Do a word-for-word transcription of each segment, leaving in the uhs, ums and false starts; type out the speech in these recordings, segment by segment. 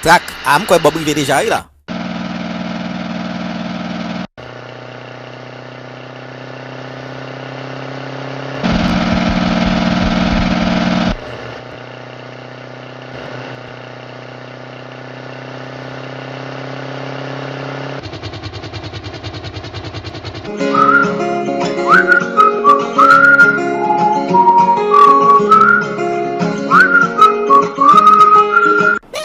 Trak, a, m kwè Bob rive deja wi la.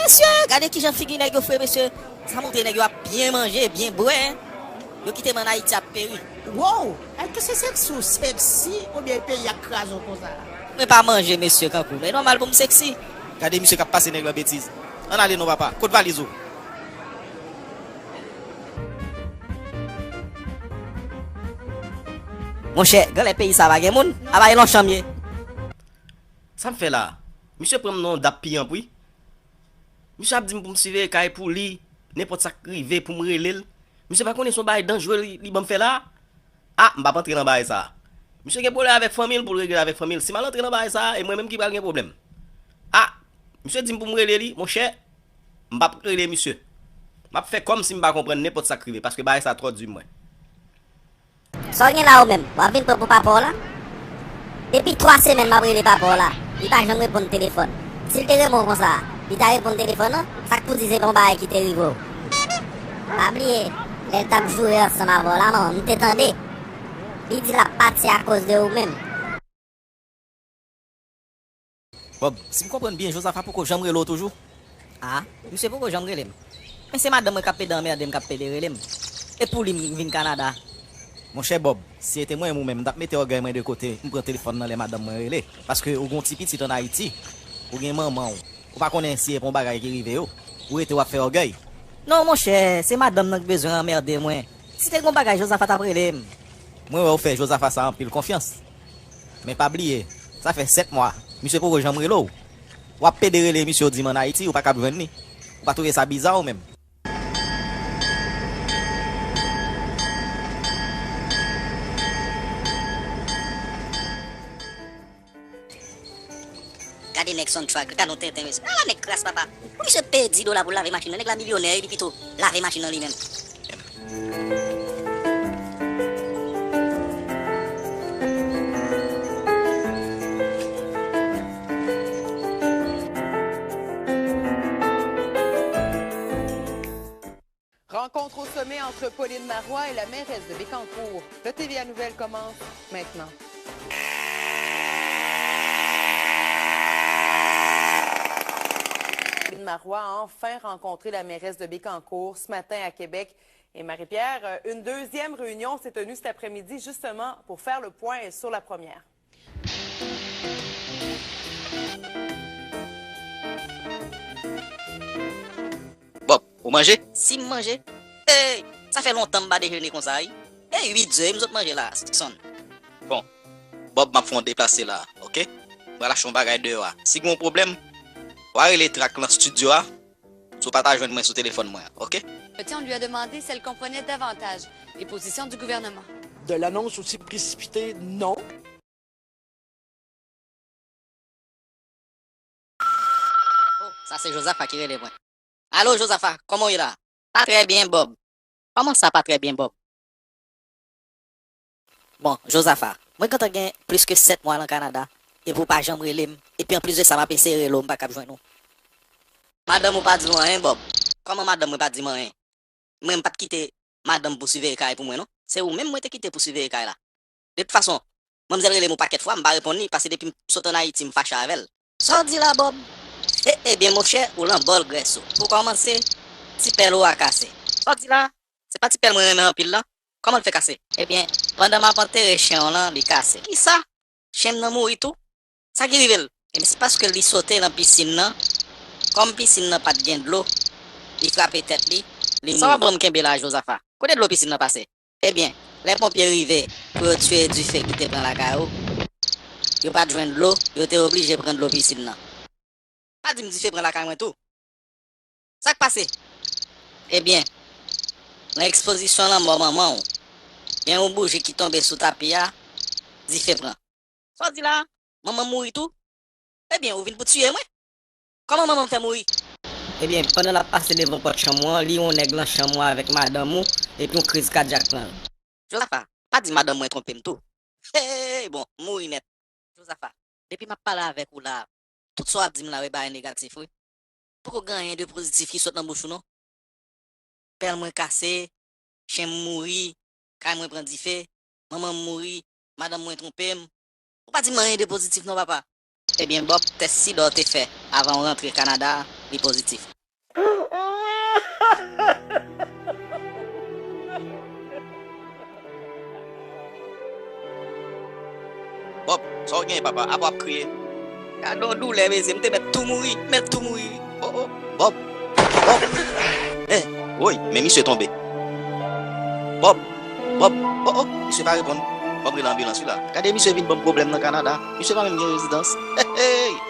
Mesye, gade kijan figi nèg yo fre, mesye. Sa montre nèg yo ap byen manje, byen bwè. Yo kite m ann Ayiti ap peri. Wow! Èske se seksi ou seksi oubyen peyi a k kraze w konsa? Mwen pa manje, mesye, kankou. Men nòmal pou m seksi. Gade misye k ap pase nèg lan betiz. Ann ale non, papa. Kot valiz ou? Monchè, genlè peyi sa pa gen moun, apa e lon chanm ye? Sa m fè la? Misye pran m nan yon dap piyanp wi. Misye ap di m pou m siveye kay pou li, nenpòt sa k rive pou m rele l. Misye pa konnen se yon bagay danjre li, li ban m fè la? A, m p ap antre nan bagay sa. Misye gen pwoblèm avèk fanmi l pou l regle l avèk fanmi l. Si m al antre nan bagay sa, e mwen menm ki pral gen pwoblèm. A, misye di m pou m rele li, monchè, m p ap rele misye. M ap fè kòmsi m pa konprann nenpòt sa k rive, paske bagay sa twò di mwen. Sa w gen la ou menm? W ap vin pran pou papa w la? Depi twa semèn m ap rele papa w la, li pa janm reponn telefòn. Si l te renmen w konsa a, li ta reponn telefòn nan? Sa k pou di se pa yon bagay ki te rive w? Pa bliye, lè l t ap joure ansanm avè w la, manman m te tande. Li di l ap pati akoz de ou menm. Bob, si m konprann byen, Jozafa poko janm rele w toujou? A, misye poko janm rele m. Men se madanm mwen k ap pede anmède m, k ap pede rele m. E pou li m vin Kanada. Monchè Bob, si se te mwen menm ou menm, m t ap mete ògèy mwen de kote, m pran telefòn nan lè madanm mwen rele. Paske ou gen yon ti pitit ann Ayiti, ou gen manman w. Ou pa konnen si se pa yon bagay ki rive yo, ou rete w ap fè ògèy. Non, monchè, se madanm nan k bezwen anmède mwen. Si te gen yon bagay, Jozafa t ap rele m. Mwen wè ou fè Jozafa sa anpil konfyans. Men pa bliye, sa fè sèt mwa, misye poko janm rele w. W ap pede rele misye, w di m ann Ayiti, ou pa kab jwenn li. Ou pa twouve sa biza ou menm? Gade nèg Soundtrack, gade yon tenten, mesye. Ala nèg kras, papa. Pou misye pèdi dola pou lave machin nan, nèg la milyonè, li pito lave machin nan li menm. Rencontre au sommet entre Pauline Marois et la mairesse de Bécancour. Le T V A Nouvelles commence maintenant. Pauline Marois a enfin rencontré la mairesse de Bécancour ce matin à Québec. Et Marie-Pierre, euh, une deuxième réunion s'est tenue cet après-midi justement pour faire le point sur la première. Bob, ou manje? Si m manje? Ey, sa fè lontan m pa dejene konsa, wi. E uit zè m sot manje la, Son. Bon, Bob, m ap fè yon deplase la, oke? M pral achte yon bagay deyò a. Si gen yon pwoblèm, w a rele Trak lan estidyo a, si w pa ta jwenn mwen sou telefòn mwen an, oke? Entretien, on lui a demandé si elle comprenait davantage les positions du gouvernement. De l'annonce aussi précipitée, non. Oh, sa se Jozafa ki rele mwen. Alo, Jozafa, kòman w ye la? Pa trè byen, Bob. Kòman sa pa trè byen, Bob? Bon, Jozafa, mwen gentan gen plis ke sèt mwa lan Kanada, epi w pa janm rele m, epi anplis de sa, m ap eseye rele w, m pa kab jwenn ou. Madanm ou pa di w anyen, Bob. Kòman madanm mwen pa di m anyen? Mwen, m pa t kite madanm pou siveye kay pou mwen, non. Se ou menm mwen te kite pou siveye kay la. De tout fason, manmzèl rele m yon pakèt fwa, m pa reponn li, paske depi m sot ann Ayiti, m fache avè l. Sa w di la, Bob? E, ebyen, monchè, ou lan bòl grès ou. Pou kòmanse, ti pèl ou a kase. Sa w di la? Se pa ti pèl mwen renmen anpil lan? Kòman l fè kase? Ebyen, pandan m ap antere chen w lan, li kase. Kisa? Chen m nan mouri tou? Sa ki rive l? Ebyen, se paske li sote nan pisin nan. Kòm pisin nan pa t gen dlo, li frape tèt li, li mouri. Sa w ap ban m kenbe la, Jozafa? Kote dlo pisin nan pase? Ebyen, lè ponpye rive pou yo tiye dife ki te pran lakay ou, yo pa t jwenn dlo, yo te oblije pran dlo pisin nan. Pa di m dife pran lakay mwen tou. Sa k pase? Ebyen, nan ekspozisyon lanmò manman w, gen yon bouji ki tonbe sou tapi a, dife pran. Sa w di la a? Manman m mouri tou? Ebyen, ou vin pou tiye mwen? Kòman manman m fè mouri? Ebyen, pandan l ap pase devan pòt chanm ou an, li wè yon nèg lan chanm ou avèk madanm ou, epi yon kriz kadyak pran l. Jozafa, pa di madanm mwen twonpe m tou. Hey, bon, m mouri nèt. Jozafa, depi m ap pale avèk ou la, tout sa w ap di m la, wi, bagay negatif, wi. Poko gen anyen de pozitif ki sot nan bouch ou, non. Pèl mwen kase, chen m mouri, kay mwen pran dife, manman m mouri, madanm mwen twonpe m. Ou pa di m anyen de pozitif non, papa. Ebyen, Bob, tès sida w te fè avan w rantre Kanada a, li pozitif. Bob, sa w genyen, papa? Apa w ap kriye? Gade yon doulè, mezye, m te mèt tou mouri, mèt tou mouri. Oh, oh, Bob, Bob. Eh, woy, men misye tonbe. Bob, Bob, oh, oh, misye pa reponn. Bob rele anbilans, wi la. Gade misye vin ban m pwoblèm nan Kanada. Misye pa menm gen rezidans. Hey, hey.